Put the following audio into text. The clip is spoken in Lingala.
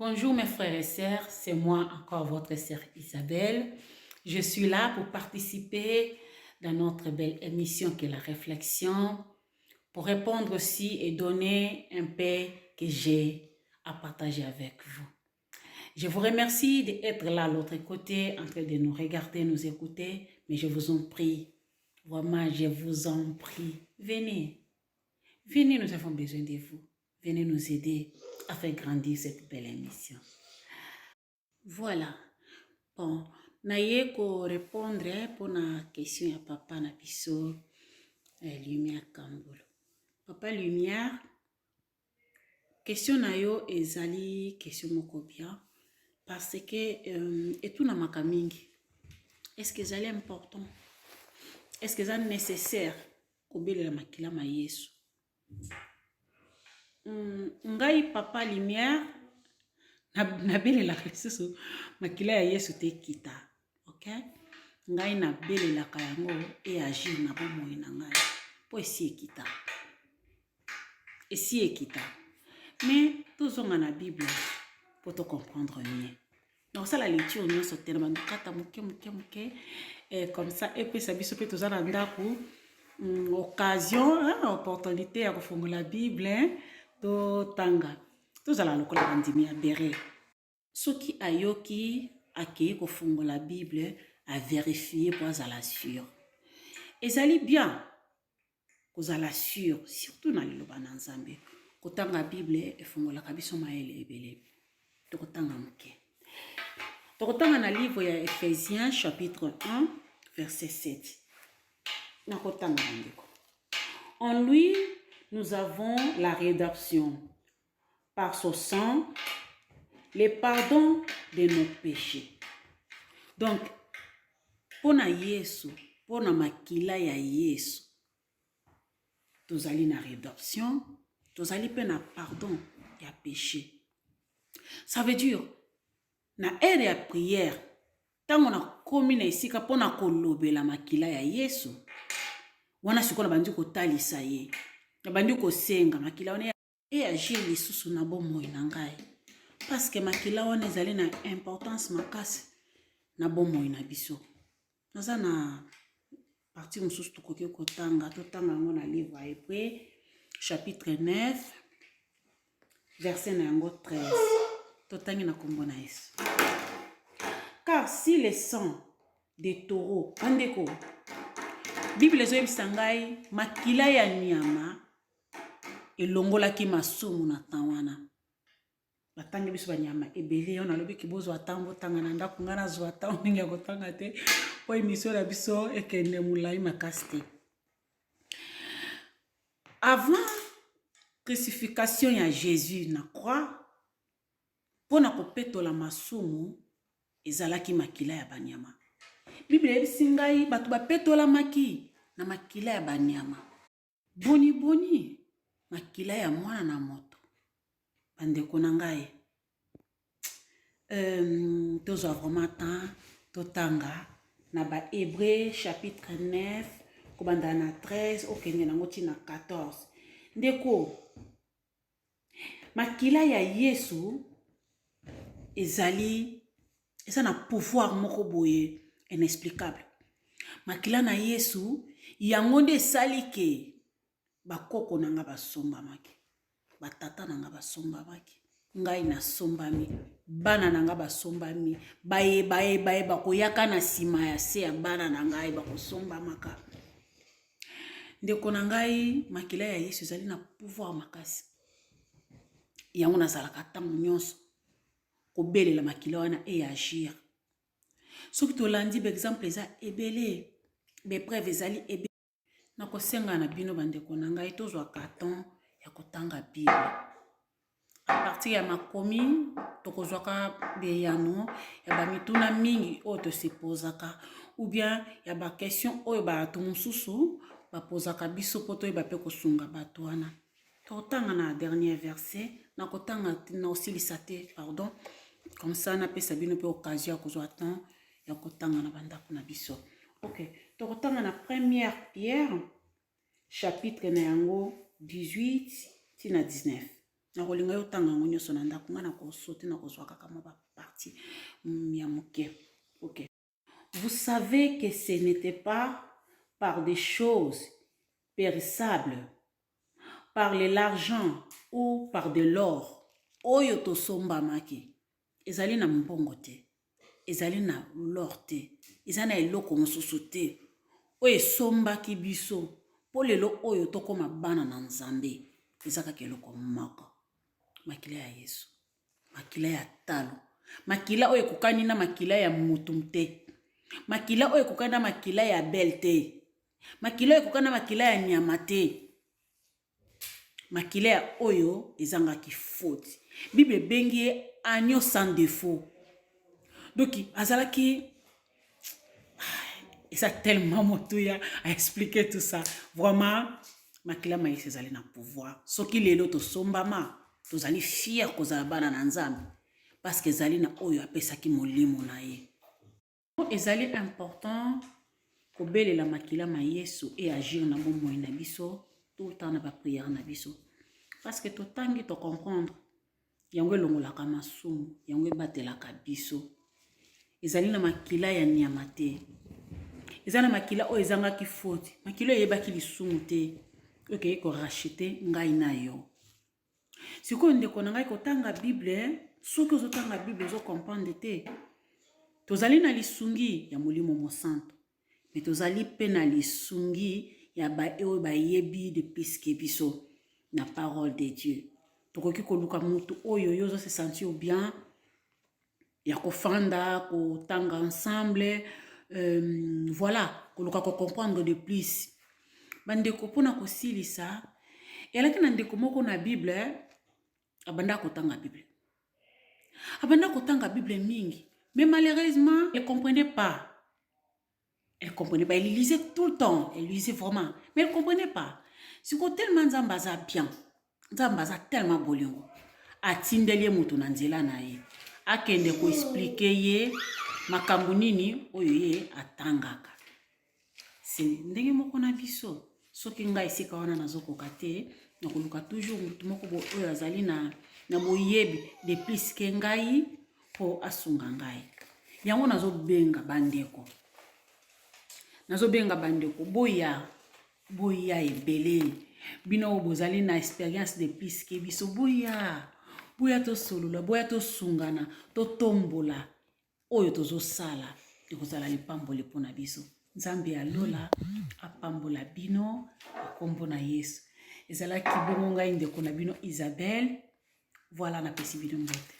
Bonjour mes frères et sœurs, c'est moi encore votre sœur Isabelle. Je suis là pour participer dans notre belle émission qui est la réflexion, pour répondre aussi et donner un peu que j'ai à partager avec vous. Je vous remercie d'être là à l'autre côté, en train de nous regarder, nous écouter, mais je vous en prie, vraiment, je vous en prie, venez. Venez, nous avons besoin de vous. Venez nous aider à faire grandir cette belle émission. Voilà. Bon, naye ko répondre pour la question ya papa na biso Lumière Kambolo. Papa Lumière, question na yo ezali question moko bien parce que etunamaka mingi. Est-ce que ezali important? Est-ce que eza nécessaire kobelela makila ma Yesu? Ngai papa Lumière, nabelelaka lisusu makila ya Yesu te kita, ok? Ngai nabelelaka yango eagir na bomoi na ngai mpo esi ekita, esi ekita. Mais tozonga na Bible mpo tocomprendre mieux. Nakosala lecture nyonso te, na bandokata moke moke moke, comme ça epesa biso mpe toza na ndako occasion, hein, opportunité ya kofongola Bible, totanga, tozala lokola bandimi ya Bere. Soki ayoki, akei kofungola Bible, averifie mpo azala sûr. Ezali bien kozala sûr, surtout na liloba na Nzambe. Kotanga Bible efungolaka biso mayele ebele. Tokotanga moke, tokotanga na livre ya Éphésiens chapitre 1 verset 7. Nakotanga, bandeko. En lui nous avons la rédemption par son sang, le pardon de nos péchés. Donc mpo na Yesu, mpo na makila ya Yesu, tozali na rédemption, tozali mpe na pardon ya péché. Ça veut dire, na heure ya prière, ntango nakomi na esika mpo na kolobela makila ya Yesu wana, sikoyo nabandi kotalisa ye, nabandi kosenga makila wana eagir lisusu na bomoi na ngai, parce que makila wana ezali na importance makasi na bomoi na biso. Naza na partie mosusu tokoki kotanga, totanga yango na livre ya Hébreu chapitre 9 verset na yango 13. Totangi na nkombo na Yesu. Car si le sang des taureaux, bandeko, Bible ezoyebisa ngai makila ya nyama elongolaki masumu na temps wana. Batangi biso banyama ebele oyo nalobiki, bozwa ntango botanga na ndako. Ngai nazwa ntango mingi ya kotanga te po émission na biso ekende molai makasi te. Avant crucifixion ya Jésus na croix, mpo na kopetola masumu ezalaki makila ya banyama. Bible eyebisi ngai bato bapetolamaki na makila ya banyama. Boni boni makila ya mwana na moto? Bandeko na ngai, tozwa vraiment temps totanga na Bahébreu chapitre 9, kobanda na 13, okende nango ntina 14. Ndeko, makila ya Yesu ezali, eza na pouvoir moko boye inexplicable. Makila na Yesu yango nde esali ke bakoko na nga basombamaki, batata na nga basombamaki, ngai nasombami, bana na nga basombami, bayeba yeba koyaka na nsima ya se ya bana na ngai bakosombamaka. Ndeko na ngai, makila ya Yesu ezali na pouvoir makasi. Yango nazalaka ntango nyonso kobelela makila wana eagir. Soki tolandi baexemple, eza ebele, bapreuve ezali ebele. Nakosenga na bino, bandeko na ngai, tozwaka temps ya kotanga Bible. À partir ya makomi, tokozwaka beyano ya bamituna mingi oyo tosepozaka ou bien ya baquestion oyo bato mosusu bapozaka biso, mpo toyeba mpe kosunga bato wana. Totanga na dernier verset, nakotanga, nakosilisa te, pardon, comme ça napesa bino mpe occasion ya kozwa temps ya kotanga na bandako na biso. Ok, tokotanga na Première Pierre chapitre na yango 18 ntina 19. Nakolinga yo otanga yango nyonso na ndako. Ngai nakosote, nakozwa kaka mwa bapartie ya moke. Ok. Vous savez que ce n'était pas par des choses périssables, par l'argent ou par de l'or oyo tosombamaki. Ezali na mbongo te, ezali na l'or te, eza na eloko mosusu te oyo esombaki biso mpo lelo oyo tokóma bana na Nzambe. Eza kaka eloko moko: makila ya Yesu, makila ya talo, makila oyo ekokani na makila ya mutu te, makila oyo ekokani na makila ya Abel te, makila oyo ekokani na makila ya nyama te, makila ya oyo ezangaki faute. Bible ebengi ye agneau sans défaut. Donc azalaki, eza tellement motuya à expliquer tout ça. Vraiment, makila ma Yesu ezali na pouvoir. Soki lelo tosombama, tozali fier kozala bana na Nzambe, parce que ezali na oyo apesaki molimo na ye. Ezali important kobelela makila ma Yesu e agir na bomoi na biso tout le temps, na baprière na biso, parce que totangi, tocomprendre yango, elongolaka masumu, yango ebatelaka biso. Ezali na makila ya nyama te, eza na makila oyo ezangaki faute, makila oyo eyebaki lisumu te, oyo ekei koracheter ngai na yo. Sikoyo, ndeko na ngai, kotanga Bible, soki ozotanga Bible, ozocomprendre te, tozali na lisungi ya Molimo Mosanto, me tozali mpe na lisungi ya baoyo bayebi de plus que biso na parole de Dieu. Tokoki koluka motu oyo yo ozose sentir bien ya kofanda, kotanga ensemble, voilà, koluka kocomprendre de plus. Bandeko, mpona kosilisa, elaki na ndeko moko na Bible. Abanda kotanga Bible, abanda kotanga Bible mingi, mais malheureusement elle comprenait pas. Elle comprenait pas. Elle lisait tout le temps, elle lisait vraiment, mais elle comprenait pas. Siko tellement Nzambe aza bien, Nzambe aza tellement bolingo, atindeli ye moto na nzela na ye akende koexpliquer ye makambo nini oyo ye atangaka. Se ndenge moko na biso, soki ngai esika wana nazokoka te, nakoluka toujours motu moko oyo azali na boyebi de plus que ngai mpo asunga ngai. Yango nazobenga bandeko, nazobenga bandeko, boya, boya ebele. Bino oyo bozali na expérience de plus que biso, boya, boya tosolola, boya tosungana, totombola oyo tozosala. Ekozala lipamboli mpona biso. Nzambe ya lola apambola bino na nkombo na Yesu. Ezalaki bongo ngai, ndeko na bino Isabelle. Voilà, napesi bino mbote.